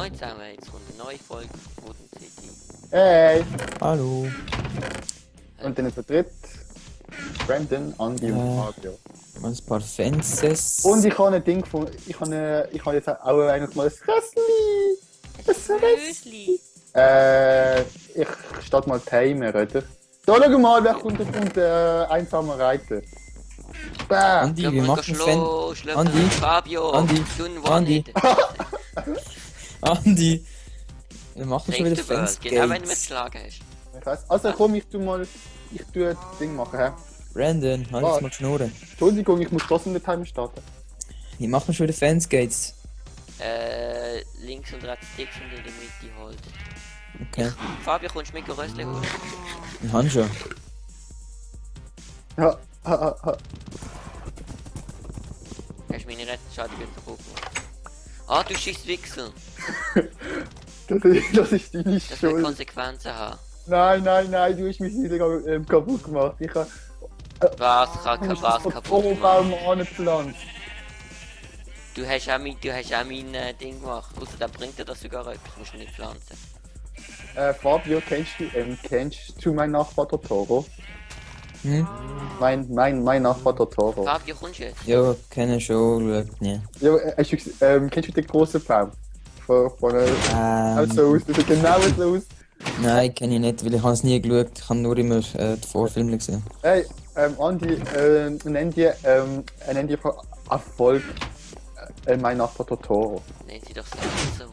Moin zusammen, jetzt kommt eine neue Folge von Wooden City. Hey! Hallo. Und dann vertritt Brandon, Andy und Fabio. Ein paar Fences. Und ich habe ein Ding gefunden. Ich habe jetzt auch eigentlich mal ein Rössli. Rösli! Ich starte mal Timer, oder? Da schau mal, wer kommt einsamer Reiter. Bäh! Andi, wir machen Andi, Fabio! Andi, Du Andi. Andi. Wir machen schon wieder Save the world, Fence genau wenn du mich Gates. geschlagen hast. Ich weiss. Also komm, ich tue das Ding machen, hä? Brandon, halt jetzt mal die Schnurren. Entschuldigung, ich muss trotzdem den Timer starten. Wir machen schon wieder Fence Gates. Links und rechts Sticks und in der Mitte halt. Okay. Fabio, kommst du mit Rösli holen? Wir haben schon. Ja, Hast du meine Rettungsschade wieder kaputt gemacht? Ah, du schießt Wichsel! das ist deine Das wird Schuld. Konsequenzen haben. Nein, du hast mich wieder kaputt gemacht. Ich habe Was kaputt gemacht? Baum angepflanzt. Du hast auch mein Ding gemacht. Außerdem bringt dir das sogar etwas. Du musst nicht pflanzen. Fabio, kennst du meinen Nachbar Totoro? Hm? Mein Nachbar Totoro. Fabio, kommst du jetzt? Ja, kenne schon, schaut nie. Ja, kennst du den großen Baum? Also aus, das sieht genau so aus. Nein, kenne ich nicht, weil ich habe es nie geschaut. Ich habe nur immer die Vorfilme gesehen. Hey, Andi, nenn dir von Erfolg mein Nachbar Totoro. Nennen sie doch so.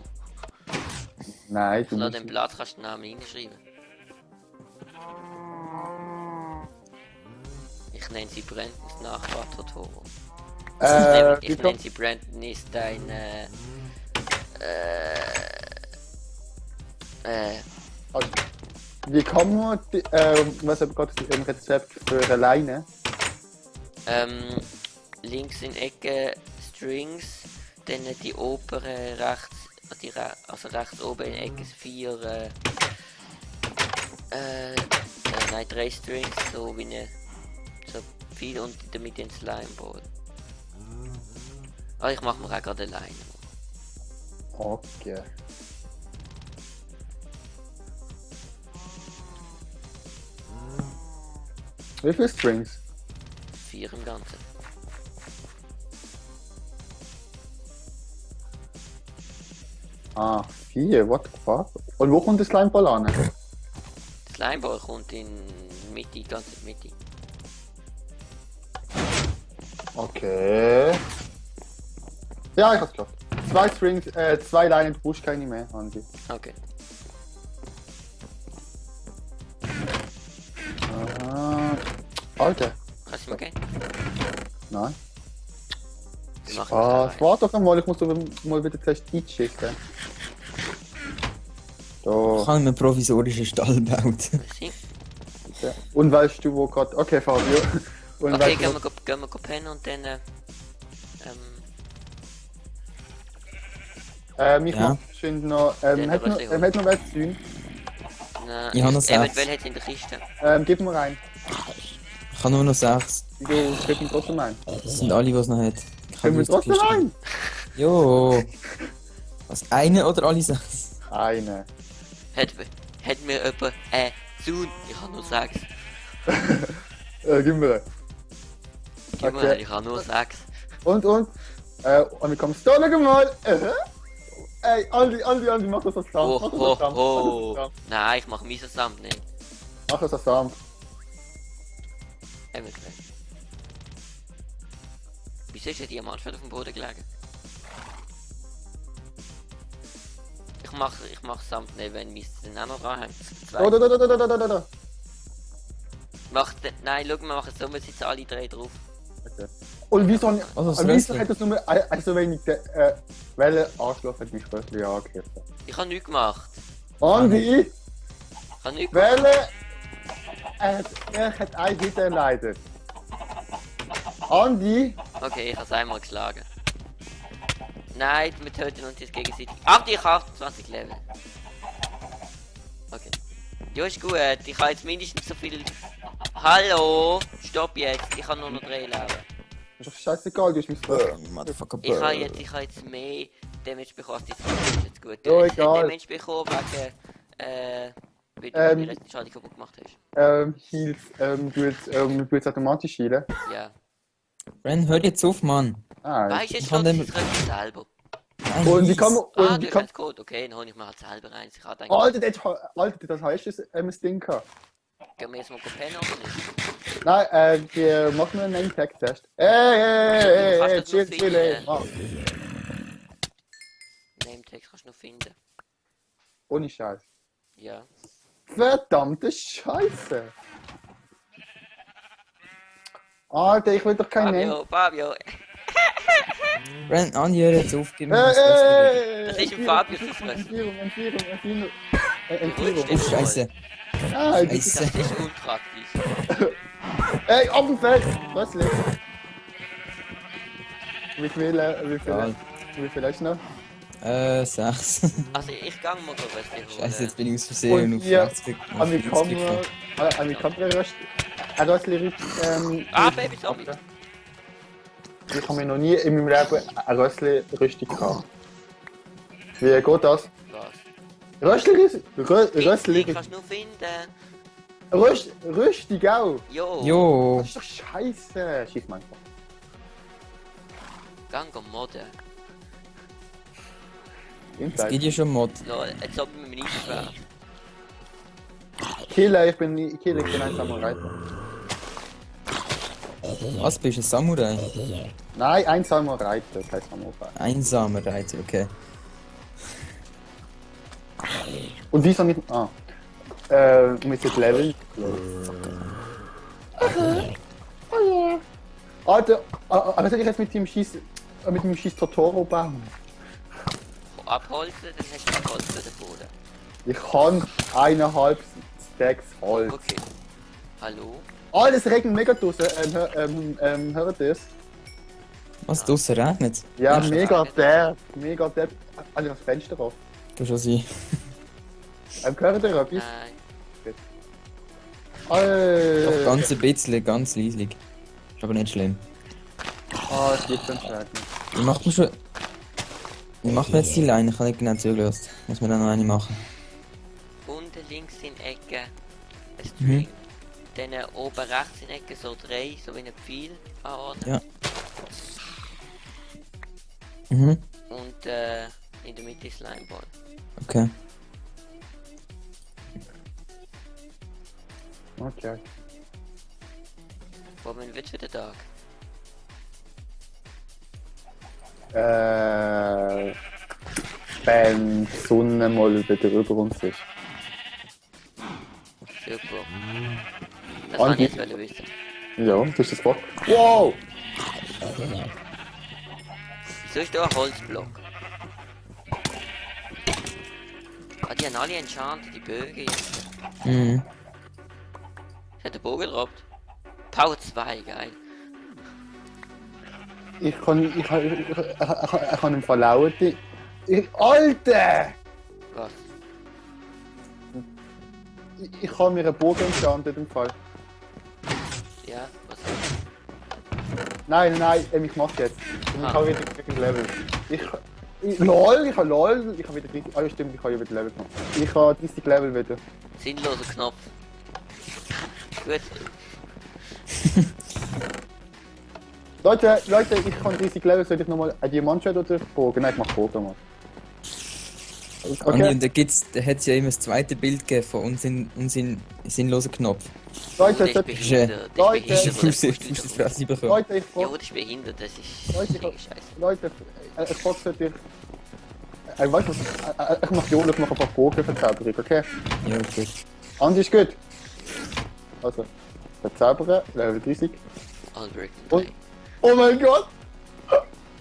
Nein, du Lass musst... den Blatt kannst du den Namen reinschreiben. Ich nenne sie Brandons Nachbar Totoro. Ich nenne sie Brandon ist dein Also, wie kann man, was habe gerade ein Rezept für alleine? Links in Ecke Strings, dann die obere rechts, also rechts oben in Ecke 4, nein 3 Strings, so wie eine, so viel und damit den Slimeball. Ah, ich mache mir auch gerade alleine. Okay. Wie viele Strings? 4 im Ganzen. Ah, 4, what the fuck? Und wo kommt das Slimeball an? Der Slimeball kommt in Mitte, ganz in Mitte. Okay. Ja, ich hab's geschafft. 2 Strings, 2 Leinen, du brauchst keine mehr, Andi. Okay. Alter. Kannst du mir gehen? Nein. Wir machen Warte doch einmal, ich muss aber mal wieder zuerst einschicken. Ich Da. habe mir provisorischen Stall gebaut. Merci. Und weißt du, wo gerade. Okay, Fabio. Und Okay, weißt du, gehen wir pennen und dann ich Ja. mach schön noch. Den Hat noch Rössli hat noch was zu tun? nein, Ich habe noch 6. eventuell hat es in der Kiste. Gib mir rein. Ich habe nur noch 6. Du gib mir trotzdem ein. Das sind alle, die es noch hat. Ich Gib mir aus der trotzdem Kiste- ein. Jo. Was, eine oder alle 6? Eine. Hat mir jemand zu. Ich habe nur 6. Gib mir. Gib mir, Okay. ich habe nur 6. Und? Und wir kommen da noch mal. Ey, Andi, mach das als Samt. Oh, Mach das oh, als Samt. oh. Nein, ich mache mein Samt nicht. Mach das als Samt. Eventuell. Wieso ist der Diamantschwert auf dem Boden gelegen? Ich mach Samt nicht, wenn mein dann auch noch dranhängt. Da. Nein, schau, wir machen so, wir sitzen alle 3 drauf. Okay. Und wieso das wieso Rössli. hat das nur so wenig Welle Arschloch hat mich Rössli angegriffen? Ich habe nichts gemacht. Andi, Ich habe nichts gemacht. Welle er hat ein Hit erleidet. Andi, Okay, ich habe es einmal geschlagen. Nein, wir töten uns jetzt gegenseitig. Ach, ich habe 28 Level. Okay. Ja, ist gut. Ich habe jetzt mindestens so viel... Hallo! Stopp jetzt. Ich habe nur noch 3 Leben. ist doch scheißegal, du hast mich Motherfucker Ich habe jetzt mehr Damage bekommen als die 20 gut. Ja, Du hast egal. den Mensch bekommen wegen, weil du deine letzte Schade kaputt gemacht hast. Heals, du jetzt automatisch healen. Ja. Ren, hör jetzt auf, Mann. Ah, Weißt du, jetzt Ich kann schaut dem- sich das Röstchen selber. Nein, und wie kann Lies. man, Ah, und du wie hast kann, einen Code. Okay, dann hole ich mir halt selber eins. Ich habe Alter, gedacht, das heißt das Ding gehabt. gehen wir jetzt mal pennen oder nicht? Nein, die machen wir einen Name-Tag-Test. Du kannst das Chill, nur chill, finden. Ah, Nametext kannst du noch finden. ohne Scheiß. Ja. Verdammte Scheiße. Alter, ich will doch kein Name. Fabio. Ren, Andi, hör jetzt auf, gib mir das Röstchen. Das ist im Fabio zu fressen. Entführung. Oh, Scheiße. Ah, Scheiße. Das ist unpraktisch. Ey, auf dem Feld! Was ist? Wie Egal. viel hast du noch? 6. Also ich gehe mal Röstchen holen. Scheiße, jetzt bin ich aus Versehen Und auf hier, 80. an die Kamera röst. Ah, Baby Zombie. Ich habe mir noch nie in meinem Leben ein Röstli-Rüstung gehabt. Wie geht das? Was? Röstli. Die kannst du nur finden. Rüstung auch. Jo. Jo. Das ist doch scheiße. Schieß mal einfach. Gang am Modden. Es geht ja schon Mod. So, jetzt haben wir mich nicht schwer. Killer, ich bin ein Samurai. Was, bist du ein Samurai? Nein, ein Samurai, kein Samurai. Einsamer Reiter, okay. Und wieso mit. Mit dem Level. Alter, was soll ich jetzt mit dem Schieß Totoro bauen? Abholzen, dann hast du Abholz für den Boden. Ich kann 1,5 Stacks Holz. Okay. Hallo? Alles regnet mega draussen. Hört ihr das? Was, draussen regnet? Ja, Ja, mega regnet. Mega der. Also das Fenster auf. Du schon sein. Hört ihr etwas? Nein. Doch Alter. ganz ein bisschen, ganz leislich. Ist aber nicht schlimm. Ah, es gibt dann Schrecken. Wie macht man schon... Wie macht man jetzt die Line? Ich habe nicht genau zugelassen. Muss man dann noch eine machen. Unten links in der Ecke ein Mhm. String. Dann oben rechts in der Ecke so 3, so wie ein Pfeil anordnen. Ja. Mhm, Und in der Mitte ist Slimeball. okay. Okay. Wann wird wieder Tag? Wenn die Sonne mal wieder über uns ist. Super. Das Und kann ich jetzt wissen. Ja, das ist das Wort. Wow! Wieso ist da ein Holzblock? Ah, die haben alle enchanted, die Bögen jetzt. Mhm. Hat der Bogen gedroppt? Power 2, geil. Ich kann im Verlauen. Alter! Was? Ich habe mir einen Bogen enchantet im Fall. Ja, was? Nein, ich mach's jetzt. Ich Ah. habe wieder ein Level. LOL, ich habe wieder 30. Ah ja stimmt, ich habe ja wieder Level gemacht. Ich habe 30 Level wieder. Sinnloser Knopf. Gut. Leute, ich kann 30 Level, soll ich nochmal ein Diamantschwert oder Bogen? Nein, ich mach Bogen mal. Andi, Okay, und da hat es ja immer das zweite Bild gegeben von uns in sinnlosen Knopf. Leute, Das ist behindert. Das Leute, ist Hast du behindert. Fuß ins Fresse bekommen? Leute, ich Ja, frage, das ist behindert. Das ist Leute, Scheiße. Leute, ich frage dich. Weißt du was? Ich mache Jolo, ich mache einfach Bogenverzauberung, okay? Ja, gut. Andi ist gut. Also, Verzaubern, Level 30. Unbreaking Und- Blade. Oh mein Gott!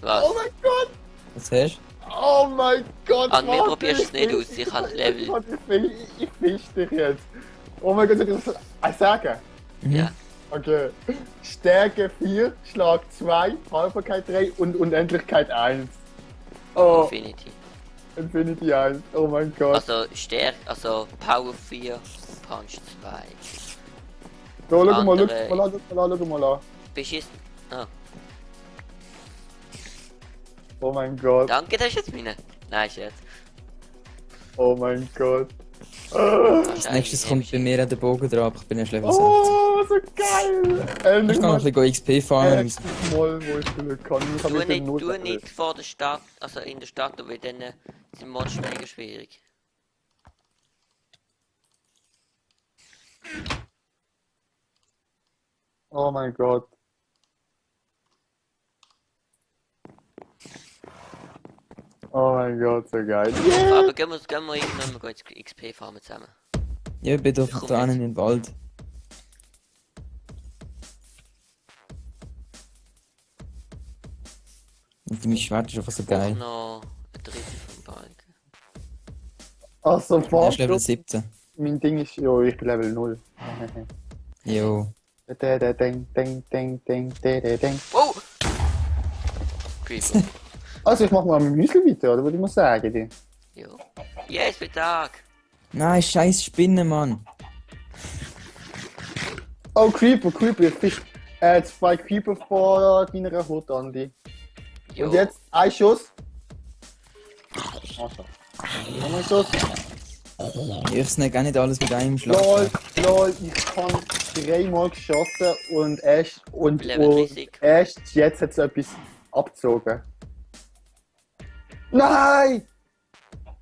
Was? Oh mein Gott! Was hast Oh mein Gott! An mir warte, probierst du es nicht aus, ich habe Level. Ich fisch dich jetzt. Oh mein Gott, soll ich das sagen? du? Mhm. Ja. Okay. Stärke 4, Schlag 2, Haltbarkeit 3 und Unendlichkeit 1. Oh, Infinity. Infinity 1. Oh mein Gott. Also also Power 4, Punch 2. So, schau mal, andere- schau mal an. Beschissen. Ah, Oh mein Gott. danke, das ist jetzt meine. Nein, Scherz. Oh mein Gott. Als nächstes kommt bei mir auch der Bogen drauf, ich bin erst Level 60. Oh, so geil! Ich kann noch ein bisschen XP fahren. Mal, wo ich spielen kann. Ich habe jetzt null Tu nicht vor der Stadt, also in der Stadt, weil dann sind Mods mega schwierig. Oh mein Gott. Oh mein Gott, so geil. Aber gehen wir irgendwann mal XP farmen zusammen. Ja, ich bin doch da in den Wald. Und mein Schwert ist einfach so geil. Noch ein Drittel vom Balken. Also, Er ist Level Fabio, 17. mein Ding ist, jo, ich bin Level 0. Jo. Wow! Creeper. Also, ich mach mal mit Müsli weiter, oder würde ich mal sagen? Die? Jo. Yes, für Tag! Nein, scheiß Spinne, Mann. Oh, Creeper, ich fisch 2 Creeper vor deiner Hut, Andi. Jo. Und jetzt ein Schuss. Also. Nochmal ein Schuss. Ich snack auch nicht alles mit einem Schlag. Lol, ich habe 3-mal geschossen und Level 30. erst jetzt hat es etwas abgezogen. Nein!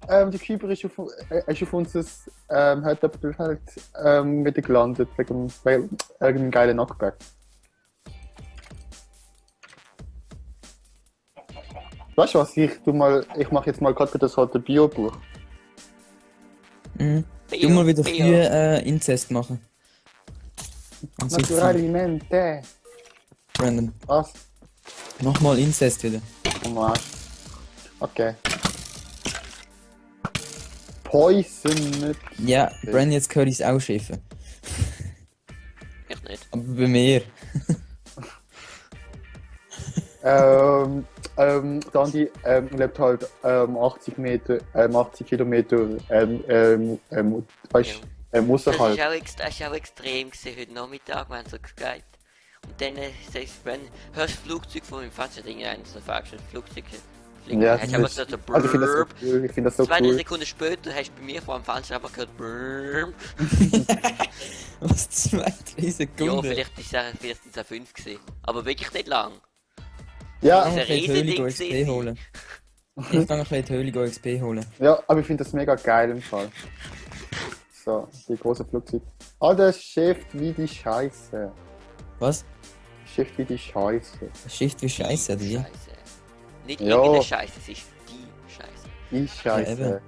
Der Keeper ist auf unser Herdöpfelfeld wieder gelandet, wegen irgendeinem geilen Knockback. Weißt du was, ich mache jetzt mal gerade das heute Bio-Buch. Mhm. Du mal wieder früh Inzest machen. Naturalmente. Brandon, Was? nochmal Inzest wieder. Oh Mann. Okay. Poison. Ja, Brandon, jetzt gehört ich's auch schiffen. Ich nicht. Aber bei mir. Dandi lebt halt 80 Kilometer weißt, Das außerhalb. ist auch extrem gewesen, heute Nachmittag, wenn es so geht. Und dann sagst du, hörst du das Flugzeug von meinem Vater, Ding ein, so fragst du ein Flugzeug fliegen. Ja, Hast du einfach so ein also ich finde das so Brrrr. cool. Ich finde das so 2 cool. Sekunden später hast du bei mir vor dem Fenster einfach gehört Brrrr. Was, 2-3 Ja, Sekunden? vielleicht sind es auch 5 gewesen. Aber wirklich nicht lang. Ja, Ich ein kann noch ein bisschen Riesending XP gewesen. holen. Ich kann noch ein bisschen die Höhle XP holen. ja, aber ich finde das mega geil im Fall. So, die große Flugzeug. Alter, es schifft wie die Scheiße. Was? Schifft wie die Scheiße. Das Schicht wie Scheiße, oder wie? Scheiße. Nicht Ja. irgendeine Scheiße, es ist die Scheiße. Die Scheiße.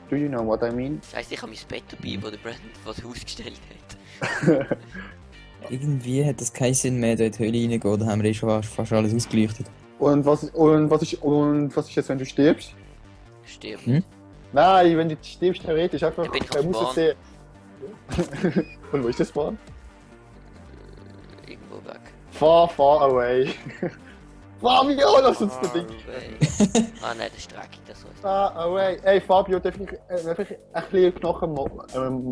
Do you know what I mean? Scheiße, ich habe mein Bett dabei, wo der Brandon vor das Haus gestellt hat. Irgendwie hat das keinen Sinn mehr, da in die Höhle reingehen, da haben wir schon fast alles ausgeleuchtet. Und was ist jetzt, wenn du stirbst? Stirb. Hm? Nein, wenn du stirbst, theoretisch einfach. Dann bin ich Er auf muss es Bahn. sehen. Und wo ist das Bahn? Irgendwo weg. Far away. Fabio, lass uns das Ding. Ah nein, das ist dreckig, das soll Far away. Ey, Fabio, darf ich ein bisschen Knochen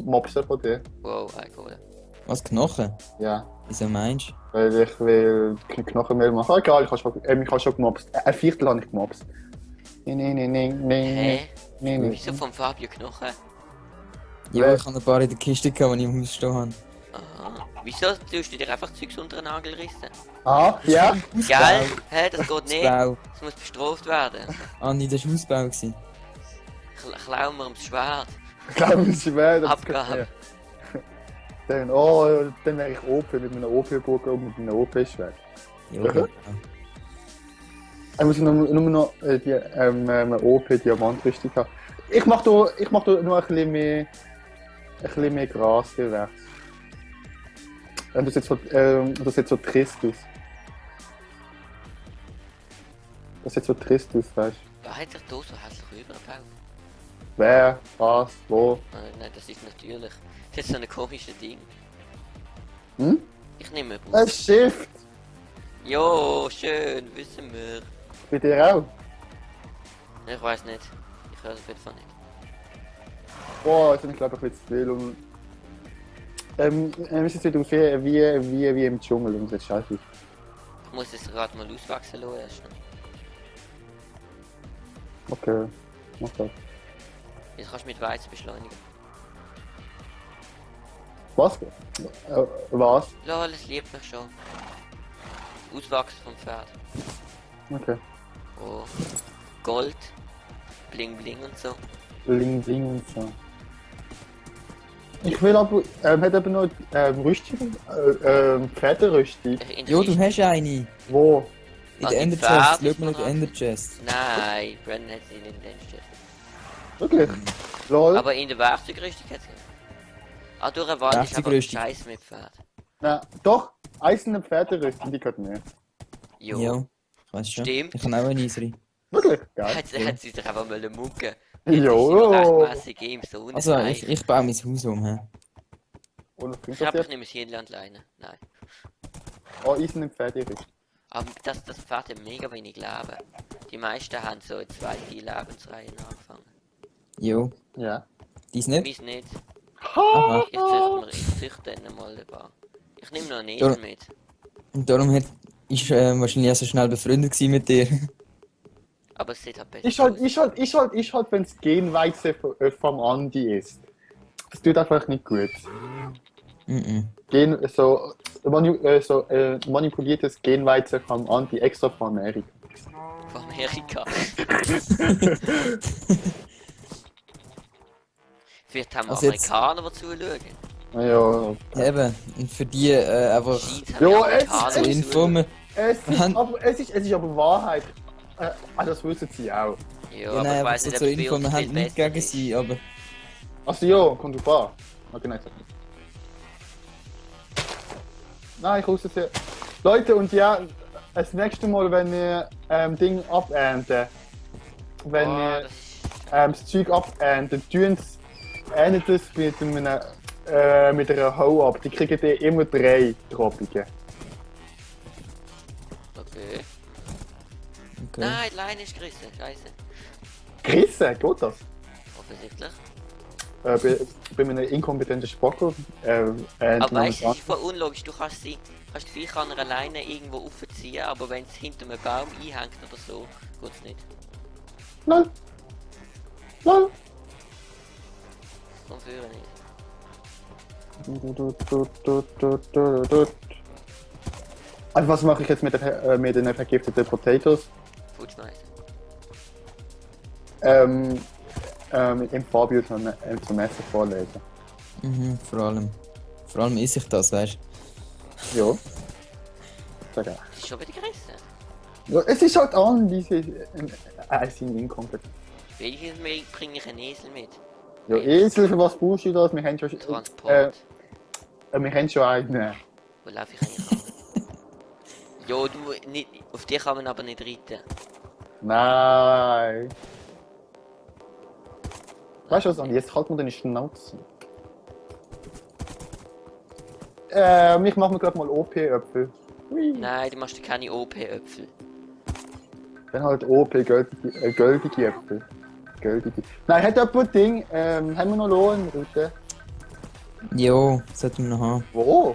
mopsen von dir? Wow, cool. Was, Knochen? Ja. Wieso meinst du? Weil ich will Knochenmehl machen. Ah, egal, ich habe schon gemobst. Ein Viertel habe ich gemobst. Hä? Nee. Wieso vom Fabio Knochen? Ja, ich habe ein paar in der Kiste gehabt, die ich im Haus stehen habe. Aha. Wieso tust du dir einfach Zeugs unter den Nagel rissen? Ah, ja. Gell? Hä, das geht nicht. Ausbau. Das muss bestraft werden. Ah, nee, das war Ausbau. Gewesen. Klauen wir ums Schwert. Ich glaube, es ist schwer. Abgabe. Dann wäre ich OP mit einer OP-Burg und mit einer OP-Schwert. Ja, Mhm. genau. Ich muss nur noch eine OP-Diamantrüstung haben. Ich mach da nur ein bisschen mehr Gras hier rechts. Das sieht so trist aus. Das sieht so trist aus, weißt du? Wer hat sich da so hässlich übergebaut? Wer, was, wo? Nein, das ist natürlich. Das ist so ein komisches Ding. Hm? Ich nehme Ein Bus. Shift! Jo, schön, wissen wir. Bei dir auch? Ich weiß nicht. Ich höre auf jeden Fall nicht. Boah, jetzt bin ich glaube ich ein bisschen zu viel. Und, wir sind wieder ungefähr wie im Dschungel und das ist scheiße. Ich muss es gerade mal auswachsen lassen erst. Okay. Mach das. Jetzt kannst du mit Weizen beschleunigen. Was? Was? Lol, es liebt mich schon. Auswachsen vom Pferd. Okay. Oh. Gold. Bling bling und so. Bling bling und so. Ich will aber, hat aber noch Rüstung, Pferderüstung. Jo, du hast eine. Wo? In Ah, der die Ender Pferde Chest. Schau ist mal in der noch- Ender Chest. Nein, Brandon hat sie nicht in den Stelle. Wirklich? Lol. Aber in der Werkzeugrüstung hat sie. Ah, durch eine Wand ist aber Werkzeugrüstung. Scheiß mit Pferd. Na, doch, eiserne Pferderüstung, die gehört mir. Jo. Jo, ich weiß schon. Stimmt. Ich kann auch eine Eiseri. Wirklich? Geil. Hat sie sich einfach mal eine Mucke. Jo. Rechtmäßig im so Also, ich baue mein Haus um, hä? Und was Ich bringt das glaube, ich jetzt? nehme es hier in Land alleine. Nein. Oh, eiserne Pferderüstung. Aber das Pferd hat mega wenig Leben. Die meisten haben so 2, 4 Lebensreihen angefangen. Jo. Ja. Dies nicht? Meins nicht. Aha. Ich züchte dann mal ein paar. Ich nehme noch einen Esel Ja. mit. Und darum ist wahrscheinlich auch so schnell befreundet gewesen mit dir. Aber es sieht halt besser Ich halt, aus. wenn es Genweizen vom Andi ist. Das tut einfach nicht gut. Mhm. Manipuliertes Genweizen vom Andi extra von Amerika. Von Amerika. Vielleicht haben Also jetzt- Amerikaner, die zuschauen. Ja. Eben. Und für die einfach Scheint haben Jo, die es- Amerikaner, zur die Info. zuschauen. Es ist aber Wahrheit. Das wissen sie auch. Ja, Ja, aber nein, ich aber weiss so nicht, zur ob es bei Info, uns wir viel haben nichts besser gegen ist. sie, aber Also ja, kommt du fahren. Okay, nein, sag nicht. Nein, ich raus jetzt. Leute, und ja, das nächste Mal, wenn wir Ding abernten, wenn Oh, wir das ist... das Zeug abernten, erntet es mit einer Hau ab. Die kriegen die immer 3 Droppungen. Okay. okay. Nein, die Leine ist gerissen. Scheiße. Gerissen, geht das? Offensichtlich. Bei einem inkompetenten Spocker. Aber weißt du, es ist voll unlogisch. Du kannst die Viecher an einer Leine irgendwo aufziehen, aber wenn es hinter einem Baum einhängt oder so, geht's nicht. Nein. Nein. Komm führen nicht. Also was mache ich jetzt mit den vergifteten Potatoes? Food schmeißen. Im Fabio zum Essen vorlesen. Mhm, vor allem. Vor allem esse ich das, weißt du? Ja. Sag ja. Das ist schon wieder gerissen. Ja, es ist halt an, diese sind inkompetent. Welches Mal bringe ich einen Esel mit? Ja, Esel, für was brauchst du das? Wir haben schon, Transport. wir haben schon einen. Wo laufe ich eigentlich an? Jo, du, nicht, auf dich kann man aber nicht reiten. Nein. Weißt du was, Andi? Jetzt halt mir deine Schnauze. Ich mach mir gerade mal OP-Äpfel. Nein, du machst dir keine OP-Äpfel. Dann halt OP, goldige Äpfel. Goldige. Nein, hat jemand ein Ding? Haben wir noch Lohnroute? Jo, sollten wir noch haben. Wo?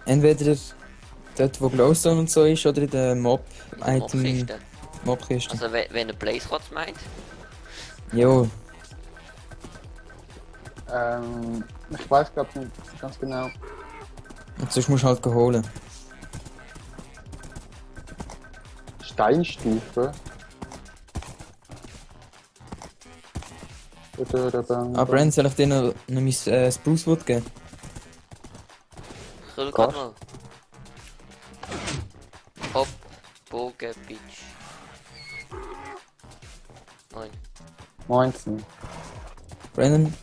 Entweder dort, wo Glowstone und so ist, oder in der Mob-Item... Mobkiste. Mobkiste. Also wenn er Blaze-Rots meint. Jo, Ich weiß glaube nicht ganz genau. und sonst musst du halt holen. Steinstufe. Ah, Brand, soll ich dir noch mein Sprucewood geben? Schau Kannst. grad mal. Hopp, Bogen, Bitch. Moin. 19. Brandon,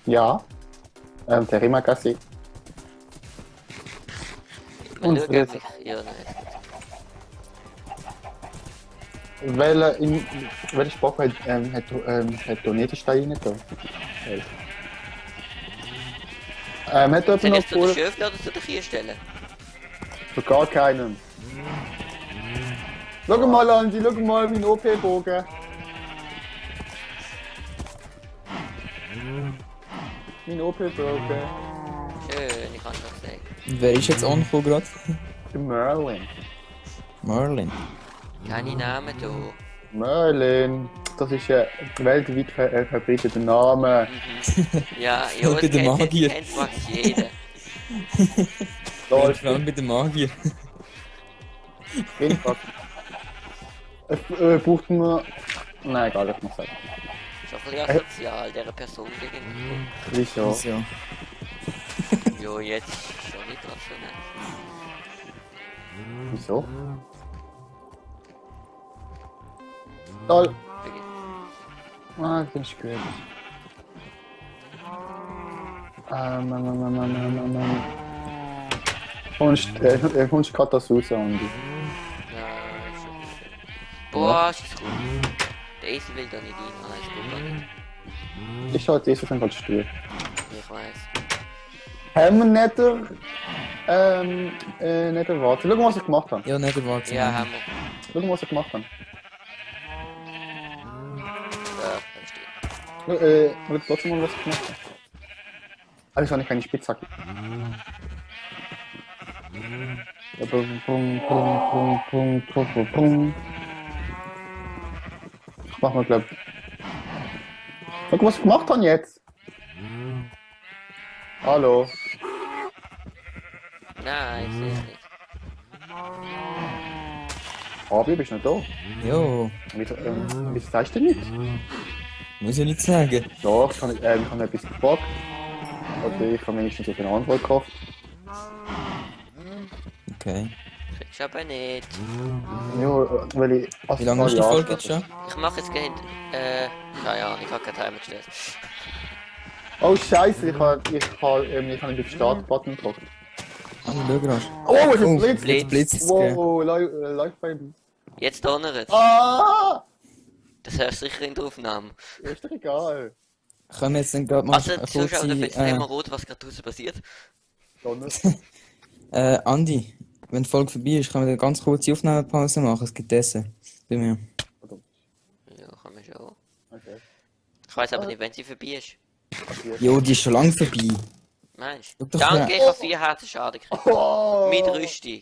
Ja. Terimakasi. Mal Und schauen, ob Fritz. ich... Ja, nein. Welcher Spock hat Donetesteine rein da? Hat jemand Soll noch ich zu den Kohle? Schöfli oder zu den Kühen stellen? Für gar keinen. Schau mal, Andi, schau mal meinen OP-Bogen. Mein OP-Bogen. Schön, ich kann das sagen. wer ist jetzt angekommen gerade? Der Merlin. Merlin. Keine Namen da. Merlin. Das ist ein weltweit verbreiteter Name. Ja, ja, Bei den Magier. kennt praktisch jeder. Da Ja, ist vor allem bei den Magier. Kind. Es braucht nur. Nein, egal, ich muss sagen. Ist auch ein bisschen asozial, dieser Person gegenüber. Wieso? Ja. Jo, jetzt ist schon nicht rational. Wieso? Toll. Vergiss. Ah, das ist gut. Kommst gerade das raus, Andi? Nein, ist schon gut. Boah, ist gut. Der Esel will da nicht rein. Ah, nein, ist gut, gar nicht. Ich schaue jetzt gerade Stuhl. Ich weiß. Haben wir nicht warte. Schau mal, was ich gemacht habe. Ja, nicht erwartet. Ja, haben wir. Schau mal, was ich gemacht habe. Ja, dann steht. Schau trotzdem mal, was ich gemacht habe. Also habe ich keine Spitzhacke. Ja, bum, bum, bum, bum, bum, bum, bum, bum. Ich mach mal, glaub. Schau, was ich gemacht habe jetzt. Hallo. Nein, ich sehe es nicht. Abi, bist du noch da? Jo, Wieso sagst du nicht? muss ich nicht sagen. Doch, ich habe etwas gefragt. Oder ich habe wenigstens auf eine Antwort gehofft. Okay. Kriegst du aber nicht. Ja, weil ich... Wie lange ist die Folge jetzt schon? Ich mache jetzt gleich. Keine Ahnung, ich habe keinen Timer gestellt. Oh Scheiße, ich habe den Start-Button gedrückt. Ah, schau rasch. Oh, es ist Oh, Blitz! jetzt blitzt es, gell. Wow, läuft bei mir. Jetzt donnert. Ah! Das hörst du sicher in der Aufnahme. Ist doch egal. Können wir jetzt dann gerade mal Also, eine die Zuschauer dürfen jetzt nicht kurze... mehr rot, was gerade draußen passiert. Donner. Andi, wenn die Folge vorbei ist, können wir eine ganz kurze Aufnahmepause machen. Es gibt Essen. Bei mir. Ja, kann man schon. Okay. Ich weiß aber nicht, wenn sie vorbei ist. Jo, die ist schon lange vorbei. Meinst Schau du? doch Danke, her. ich habe 4 Herzen Schaden gekriegt. Oh! Mit Rüstung.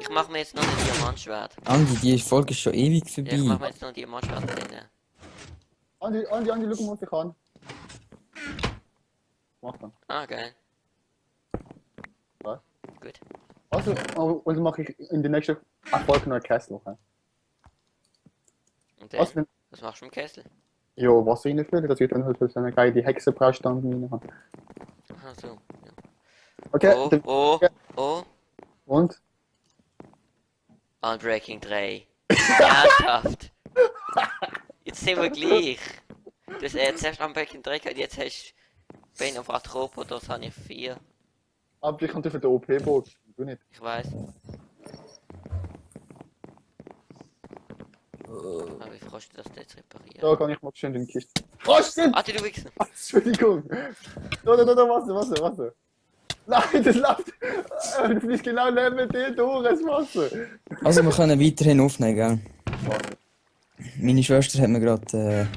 Ich mache mir jetzt noch ein Diamantschwert. Andi, die Folge ist schon ewig Ja, ich mache vorbei. mir jetzt noch ein Diamantschwert drin. Andi, schau mal, was ich kann. Mach dann. Ah, geil. Was? Gut. Also, und dann mache ich in der nächsten Folge noch einen Kessel. Okay? Und dann, Also, was machst du im Kessel? ja, Wasser reinfüllen, dass ich dann halt so eine geile Hexenbraustand rein habe. Ach so. Ja. Okay, Oh, dann- oh, ja. oh. Und? Unbreaking 3. Ernsthaft. Jetzt sind wir gleich. Du hast zuerst Unbreaking 3 gehabt, jetzt hast du Bane of Arthropodos, habe ich 4. Aber ich kann für den OP-Bogen. Du nicht. Ich weiß. Aber wie kannst du das jetzt reparieren? Da kann ich mal schön in die Kiste. Oh, shit! Ah, du Wichser. Entschuldigung. Da, Wasser. Nein, das läuft. Du fließt genau neben dir durch, das Wasser. Also, wir können weiterhin aufnehmen, gell? Wasser. Meine Schwester hat mir gerade...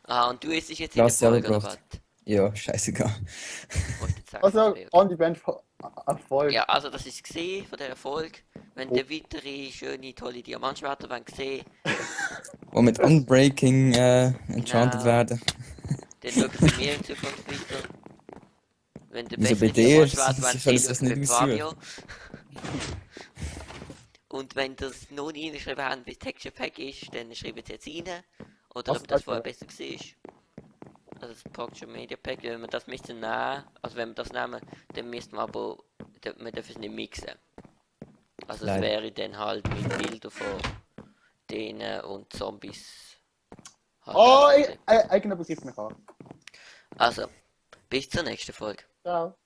Ah, und du isst dich jetzt in der Lass sie alle Folge, oder gebracht. was? Ja, scheißegal. Musst du jetzt sagen, Also, das wäre- an die Band Erfolg. Ja, also das ist gesehen von der Erfolg. Wenn der weitere schöne, tolle Diamantschwerter wollen sehen, Die mit Unbreaking enchanted Genau. werden. dann schaut bei mir in Zukunft weiter. Wenn der Wieso bessere bei dir? Diamantschwerter Sie wollen können sehen, das schaut bei nicht Fabio. Und wenn das noch nie reingeschrieben haben, wie das Texture Pack ist, dann schreibt es jetzt rein. Oder Was- ob das vorher besser war. Also das Proxy Media Pack, wenn wir das müssten nehmen, also wenn wir das nehmen, dann müssten wir aber, wir dürfen es nicht mixen. Also es Leider. wäre dann halt mit Bildern von denen und Zombies. Halt Oh, einfach. eigener Begriff mich an. Also, bis zur nächsten Folge. Ciao.